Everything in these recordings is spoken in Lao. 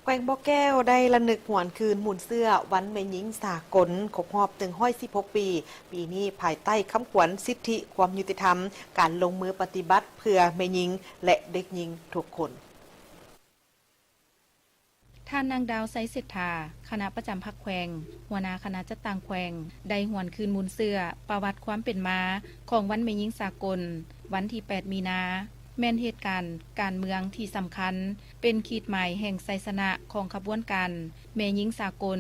ແຂວງບໍ່ແກ້ວໄດ້ລະນຶກຫວນຄືນມູນເຊື້ອວັນແມ່ຍິງສາກົນຄົບຮອບໜຶ່ງຮ້ອຍສິບຫົກປີ, ປີນີ້ພາຍໃຕ້ຄຳຂວັນສິດທິຄວາມຍຸຕິທຳ, ການລົງມືປະຕິບັດເພື່ອແມ່ຍິງ ແລະ ເດັກຍິງທຸກຄົນ. ທ່ານ ນາງ ດາວ ໄຊເສດຖາ ຄະນະປະຈຳພັກແຂວງ, ຫົວໜ້າຄະນະຈັດຕັ້ງແຂວງ ໄດ້ຫວນຄືນມູນເຊື້ອປະຫວັດຄວາມເປັນມາຂອງວັນແມ່ຍິງສາກົນ ວັນທີແປດ ມີນາ, ແມ່ນເຫດການການເມືອງທີ່ສຳຄັນ, ເປັນຂີດໝາຍແຫ່ງໄຊຊະນະຂອງຂະບວນການແມ່ຍິງສາກົນ,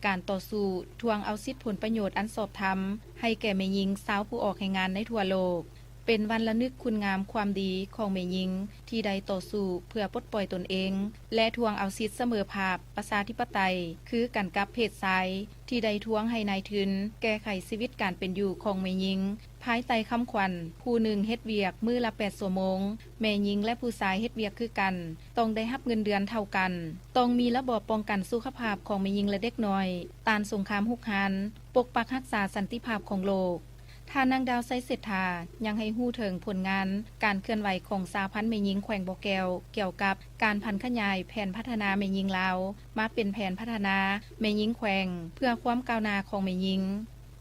ການຕໍ່ສູ້ທວງເອົາສິດຜົນປະໂຫຍດອັນຊອບທຳໃຫ້ແກ່ແມ່ຍິງຊາວຜູ້ອອກແຮງງານໃນທົ່ວໂລກ. ເປັນວັນລະນຶກຄຸນງາມຄວາມດີຂອງແມ່ຍິງທີ່ໄດ້ຕໍ່ສູ້ເພື່ອປົດປ່ອຍຕົນເອງ ແລະ ທວງເອົາສິດສະເໝີພາບປະຊາທິປະໄຕຄືກັນກັບເພດຊາຍ ທີ່ໄດ້ທວງໃຫ້ນາຍທຶນແກ້ໄຂຊີວິດການເປັນຢູ່ຂອງແມ່ຍິງ ພາຍໃຕ້ຄຳຂວັນ ຜູ້ໜຶ່ງເຮັດວຽກມື້ລະແປດຊົ່ວໂມງ, ແມ່ຍິງ ແລະ ຜູ້ຊາຍເຮັດວຽກຄືກັນ ຕ້ອງໄດ້ຮັບເງິນເດືອນເທົ່າກັນ, ຕ້ອງມີລະບອບປ້ອງກັນສຸຂະພາບຂອງແມ່ຍິງ ແລະ ເດັກນ້ອຍ, ຕ້ານສົງຄາມຮຸກຮານ, ປົກປັກຮັກສາສັນຕິພາບຂອງໂລກ. ທ່ານນາງ ດາວ ໄຊເສດຖາ ຍັງໃຫ້ຮູ້ເຖິງຜົນງານການເຄື່ອນໄຫວຂອງສະຫະພັນແມ່ຍິງແຂວງບໍ່ແກ້ວ ກ່ຽວກັບການຜັນຂະຫຍາຍແຜນພັດທະນາແມ່ຍິງລາວ ມາເປັນແຜນພັດທະນາແມ່ຍິງແຂວງ ເພື່ອຄວາມກ້າວໜ້າຂອງແມ່ຍິງ.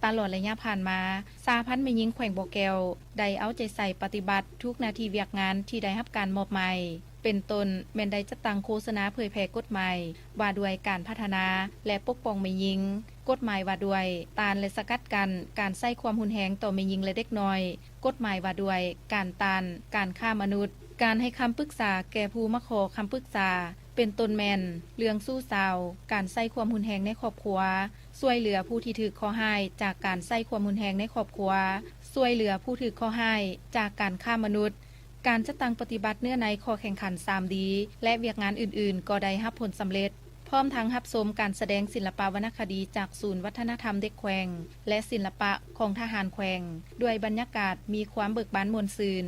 ຕະຫຼອດໄລຍະຜ່ານມາ, ສະຫະພັນແມ່ຍິງແຂວງບໍ່ແກ້ວ ໄດ້ເອົາໃຈໃສ່ປະຕິບັດທຸກໜ້າທີ່ວຽກງານທີ່ໄດ້ຮັບການມອບໝາຍ, ເປັນຕົ້ນແມ່ນໄດ້ຈັດຕັ້ງໂຄສະນາເຜີຍແຜ່ກົດໝາຍວ່າດ້ວຍການພັດທະນາ ແລະ ປົກປ້ອງແມ່ຍິງ, ກົດໝາຍວ່າດ້ວຍຕ້ານ ແລະ ສະກັດກັ້ນການໃຊ້ຄວາມຮຸນແຮງຕໍ່ແມ່ຍິງ ແລະ ເດັກນ້ອຍ, ກົດໝາຍວ່າດ້ວຍການຕ້ານການຄ້າມະນຸດ, ການໃຫ້ຄຳປຶກສາແກ່ຜູ້ມາຂໍຄຳປຶກສາ, ເປັນຕົ້ນແມ່ນເລື່ອງຊູ້ສາວ, ການໃຊ້ຄວາມຮຸນແຮງໃນຄອບຄົວ, ຊ່ວຍເຫຼືອຜູ້ທີ່ຖືກເຄາະຮ້າຍຈາກການໃຊ້ຄວາມຮຸນແຮງໃນຄອບຄົວ, ຊ່ວຍເຫຼືອຜູ້ຖືກເຄາະຮ້າຍຈາກການຄ້າມະນຸດ. ການຈັດຕັ້ງປະຕິບັດເນື້ອໃນຂໍ້ແຂ່ງຂັນ ສາມດີ ແລະ ວຽກງານອື່ນໆ ກໍໄດ້ຮັບຜົນສຳເລັດ, ພ້ອມທັງຮັບຊົມການສະແດງສິລະປະວັນນະຄະດີຈາກສູນວັດທະນະທຳເດັກແຂວງ ແລະ ສິລະປະຂອງທະຫານແຂວງ ດ້ວຍບັນຍາກາດມີຄວາມເບີກບານມ່ວນຊື່ນ.